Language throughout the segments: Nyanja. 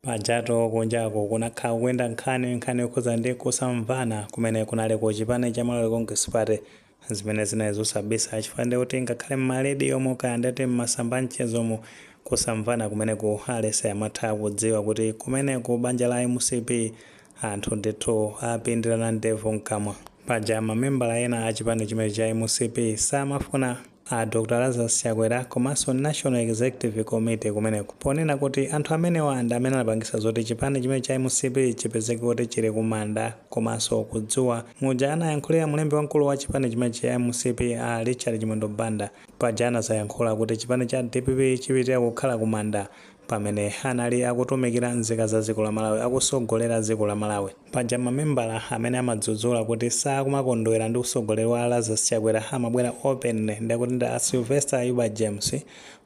Pajatu kunjaku kunakhala kuyenda nkhani yokhuza ndi kusamvana kumene kunali ku chipani cha Malawi Congress Party, zimene zinali zosabisa, chifukwa ndi kuti ngakhale m'marediyomo kaya ndati m'masamba amchezomo, kusamvana kumeneku aliyense amatha kudziwa kuti kumeneku banja la MCP anthu ndithu apindirana ndevu mkamwa. Paja mamembala ena a chipani chimene cha MCP samafuna a Dr Lazarus Chakwera komanso National Executive Committee kumeneko, ponena kuti anthu amenewa ndi amene anapangisa zoti chipani chimene cha MCP chipezeke kuti chili kumanda komanso kudzuwa. Muja anayankhulira mlembi wamkulu wa chipani chimene cha MCP, a Richard Chimwendo Banda, paja anazayankhula kuti chipani cha DPP chipitira kukhala kumanda pamene anali akutumikira nzika za dziko la Malawi, akusogolera dziko la Malawi. Paja mamembala amene amadzudzula kuti sakumakondwera ndi usogoleri wa Lazarus Chakwera amabwera open, ndikuti ndi a Sylvester Ayuba James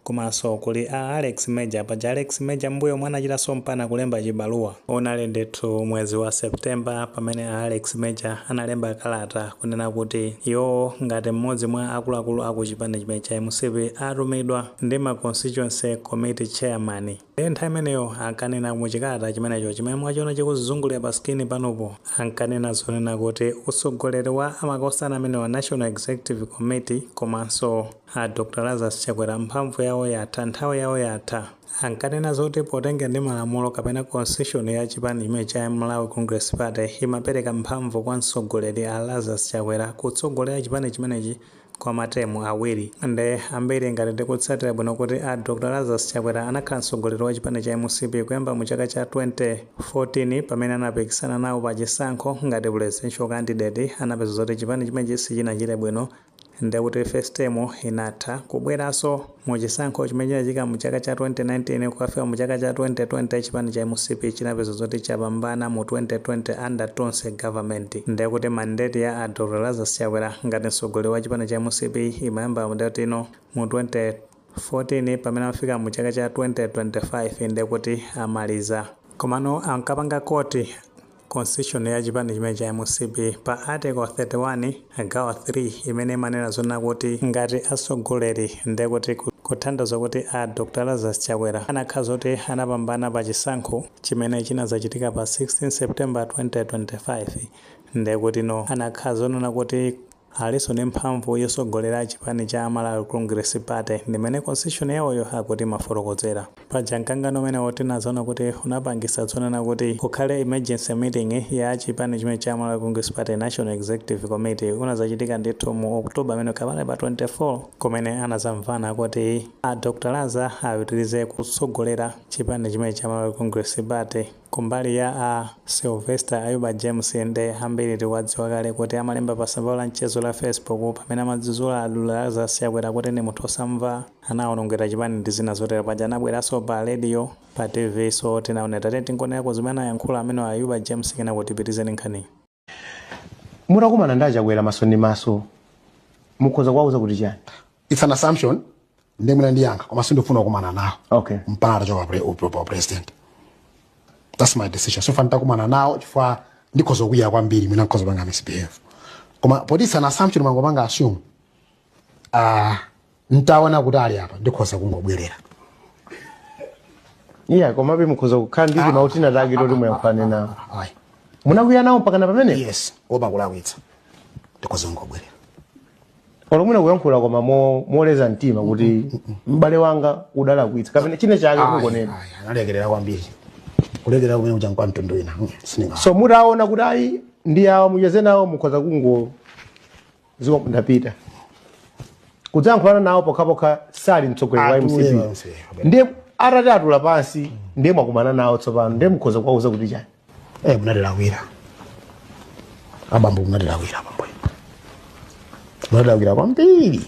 komanso kuli a Alex Major. Paja Alex Major mbuyo mwanachitanso mpana kulemba chibaluwa. Unali ndithu mwezi wa September pamene a Alex Major analemba kalata kunena kuti iwo ngati mmodzi mwa akuluakulu aku chipani chimene cha MCP atumidwa ndi ma constituency committee chairman. Ndiye nthawi imeneyo ankanena muchikalata chimenecho chimene mwachiona chikuzungulira pa screen panopo, ankanena zonena kuti usogoleri wa amakosana amene wa National Executive Committee komanso a Dr Lazarus Chakwera mphamvu yawo yatha, nthawi yawo yatha. Ankanena zoti potenga ndi malamulo kapena constitution ya chipani chimene cha Malawi Congress Party imapereka mphamvu kwa mtsogoleri a Lazarus Chakwera kutsogolera chipani chimenechi kwa matemu awiri. Nde ambiri ngati tikutsatira bwino kuti a Dr Lazarus Chakwera anakhala mtsogoleri wa chipani cha MCP kuyamba mu chaka cha 2014 pamene anapikisana nawo pa chisankho ngati presidential candidate. Anapeza zoti chipani chimenechi sichinachite bwino, ndekuti first term inatha. Kubweranso mu chisankho chimene chinachitika mu chaka cha 2019 kukafika mu chaka cha 2020, chipani cha MCP chinapeza zoti chapambana mu 2020 under Tonse government. Ndekuti mandate ya a Dr Lazarus Chakwera ngati mtsogoleri wa chipani cha MCP imayamba ndekuti ino mu 2014, pamene amafika mu chaka cha 2025 ndekuti amaliza. Komano ankapanga quote constitution ya chipani chimene cha MCP pa article 31 gawo 3 imene imanena zonena kuti ngati atsogoleri, ndekuti kuthandiza kuti a Dr Lazarus Chakwera anakhala zoti anapambana pa chisankho chimene chinazachitika pa 16 September 2025, ndekuti no anakhala zonena kuti alinso ndi mphamvu yosogolera chipani cha Malawi Congress Party, ndimene constitution yawoyo akuti mafotokozera. Paja mkangano umenewo tinazoona kuti unapangisa zonena kuti kukhale emergency meeting ya chipani chimene cha Malawi Congress Party National Executive Committee. Unazachitika ndithu mu October amene kapane pa 24, kumene anazamvana kuti a Dr Laza apitirize kutsogolera chipani chimene cha Malawi Congress Party. Kumbali ya a Sylvester Ayuba James, nde ambiri tikuwadziwa kale kuti amalemba pa tsamba la mchezo la Facebook pamene amadzudzula Lazarus Chakwera kuti ndi munthu osamva, anawonongera chipani ndi zina zotero. Paja anabweranso pa radio, pa TV, so tinaona tate tingonerako zimene anayankhula amene Ayuba James, kena kuti tipitizeni nkhani. Mutakumana ndi aChakwera maso ndi maso, mukhoza kuwauza kuti chani? It's an assumption, ndemwena ndiyankha, koma sindifuna kukumana nawo mpaka atachoka pa president. That's my decision. So ntakumana nawo, chifukwa ndikhoza kukwiya kwambiri, mwina nkhoza panga misbehave. Koma poti it's an assumption, mangopanga assume, ntaona kuti ali apa, ndikhoza kungobwerera. Iya, komabe mukhoza kukhala ndi timautina take toti muyankhulane nawo. Ayi. Munakwiya nawo mpakana pamene? Yes, opa kulakwitsa, ndikhoza kungobwerera. Olo mwina kuyankhula koma moleza mtima kuti m'bale wanga udalakwitsa kapena chine chake, kungonena? Ayi, analekerera kwambiri, kulekerera kumene kuja kwa mtundu wina. Sininga So mutaona kuti ayi, ndi awa, mucheze nawo, mukhoza kungo ziko ndapita kudzayankhulana nawo pokhapokha sali mtsogoleri wa Atule MCP. wa MCP. Ndiye atati atula pansi, ndiye mwakumana nawo tsopano, ndiye mukhoza kuwauza kuti chani? Munatilakwira abambo, munatilakwira abambo, munatilakwira kwambiri.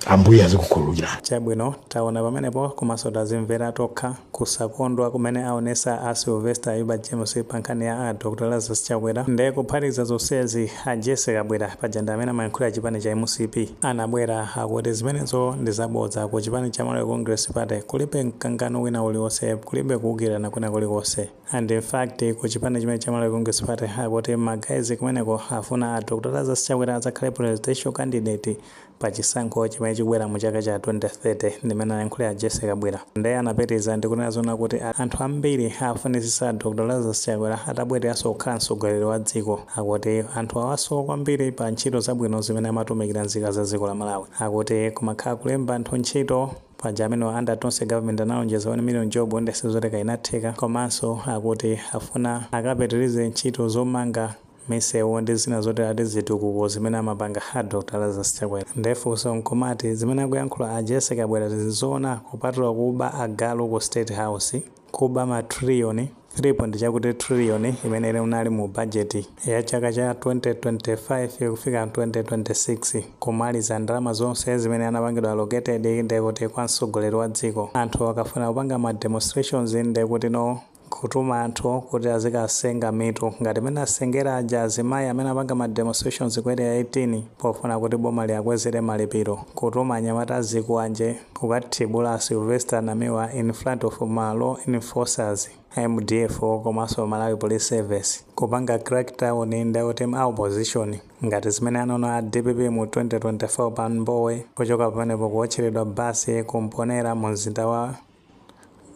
Ambuye azikukhululukirani. Chabwino, taona pamenepo komanso tazimvera tokha kusakondwa kumene aonesa a Sylvester Ayuba James pa nkhani ya a Dr Lazarus Chakwera. Ndiye kuphatikiza zonsezi, a Jesse Kabwera, paja ndi amene amayankhulira chipani cha MCP, anabwera akuti zimenezo ndi zabodza. Ku chipani cha Malawi Congress Party kulibe mkangano wina uliwonse, kulibe kuwukirana kwina kulikonse. And in fact, ku chipani chimene cha Malawi Congress Party akuti ma guys kumeneko afuna a Dr Lazarus Chakwera adzakhale presidential candidate. Pa chisankho chimene chikubwera mu chaka cha 2030, ndimene anayankhulira Jessie Kabwila. Ndiye anapitiriza ndikunena zona kuti anthu ambiri afunisisa Dr Lazarus Chakwera atabwereranso kukhala mtsogoleri wa dziko. Akuti anthu awasowa kwambiri pa ntchito zabwino zimene amatumikira nzika za dziko la Malawi. Akuti kumakhala kulemba anthu ntchito paja, amene under Tonse government analonjeza 1 million job, ndesizoteka inatheka. Komanso akuti afuna akapitirize ntchito zomanga misewu ndi zina zotera ati zitukuko zimene amapanga a Dr Lazarus Chakwera. Ndefunso nkomati, zimene akuyankhula a Jessie Kabwila tizizoona? Kupatula kuba agalu ku State House, kuba ma trillion 3 point chakuti trillion imene ili unali mu budget ya chaka cha 2025 kufika 2026, kumaliza ndalama zonse zimene anapangidwa allocated ndekuti kwa mtsogoleri wa dziko, anthu akafuna kupanga ma demonstrations, ndekuti no, kutuma anthu kuti azikasenga mitu ngati mene asengera aja azimayi amene apanga ma demonstrations ku Area 18 pofuna kuti boma liakwezere malipiro, kutuma anyamata azikuwanje kukathibula Sylvester Namiwa in front of ma law enforcers, MDF komanso Malawi Police Service, kupanga crackdown ndekuti ma opposition ngati zimene anaona a DPP mu 2024 pa Mbowe. Kuchoka pamenepo, kuwotcheredwa basi kumponera mu mzinda wa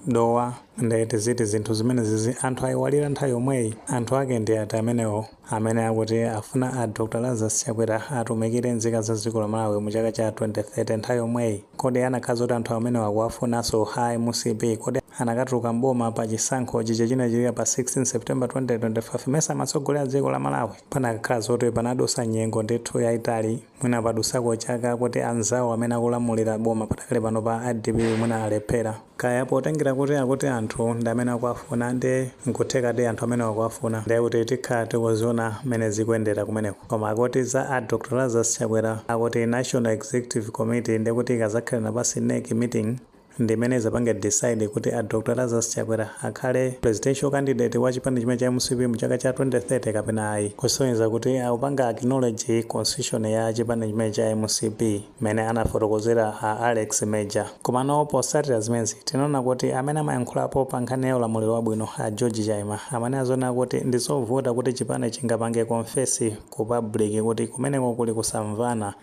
Dowa. Ndeti ziti zinthu zimene zizi anthu ayiwalira nthawi yomweyi? Anthu ake ndi ati amenewo amene akuti afuna a Dr Lazarus Chakwera atumikire nzika za dziko la Malawi mu chaka cha 2030 nthawi yomweyi? Kodi anakhala zoti anthu amenewo akuwafunanso a MCP, kodi anakatuluka mboma pa chisankho chicha chinachitika pa 16 September 2025 mesa amatsogolera dziko la Malawi? Panakakhala zoti panadusa nyengo ndithu yayitali, mwina padusako chaka, kuti anzawo amene akulamulira boma patakale pano pa DPP mwina alephera kaya, potengera kuti akuti anthu ndi amene akuwafuna, ndi nkutheka ndi anthu amene akuwafuna, ndiye kuti tikhala tikuziona mmene zikuyendera kumeneko. Koma akuti za a Dr Lazarus Chakwera, akuti National Executive Committee, ndiye kuti ikazakhala napasi NEC meeting, ndimene zapange decide kuti a Dr Lazarus Chakwera akhale presidential candidate wa chipani chimene cha MCP mu chaka cha 2030 kapena ayi, kusonyeza kuti akupanga acknowledge constitution ya chipani chimene cha MCP, mmene anafotokozera a Alex Major. Komano posatira zimenezi, tinaona kuti amene amayankhulapo pa nkhani ya ulamuliro wabwino, a George Chaima, amene azona kuti ndizovuta kuti chipani chingapange confess ku public kuti kumeneko kuli kusamvana.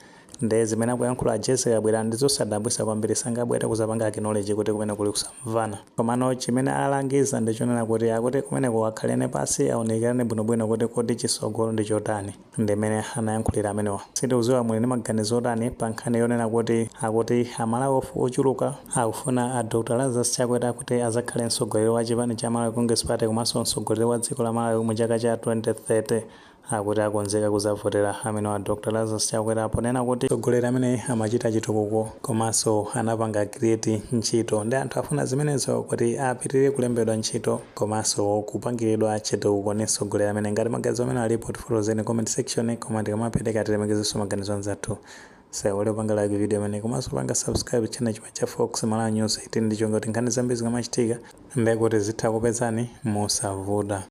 Ndi zimene akuyankhula Jessie Kabwila ndizosadabwisa kwambiri, sangabwere kuzapanga acknowledge kuti kumene kuli kusamvana. Komano chimene alangiza ndichonena kuti akuti kumeneko akhalene pasi, aonekerane bwinobwino kuti kodi chisogolo ndi chotani. Ndimene anayankhulira amenewa. Sitikudziwa muli ndi maganizo otani pa nkhani yonena kuti akuti Amalawi ochuluka akufuna a Dr Lazarus Chakwera kuti azakhale mtsogoleri wa chipani cha Malawi Congress Party komanso mtsogoleri wa dziko la Malawi mu chaka cha 2030. Akuti akonzeka kuzavotera amene wa Dr Lazarus Chakwera, ponena kuti mtsogoleri amene amachita chitukuko komanso anapanga create ntchito, ndi anthu afuna zimenezo kuti apitirire kulembedwa ntchito komanso kupangiridwa chitukuko ndi mtsogoleri amene. Ngati maganizo amene alipo, tifotokozeni comment section. Koma tikamapereka, tilemekezenso maganizo anzathu. Saiwale kupanga like video imene komanso panga subscribe channel chimene cha Fox Malawi News 18, ndi chonga kuti nkhani zambiri zikamachitika ndekuti zitha kupezani mosavuta.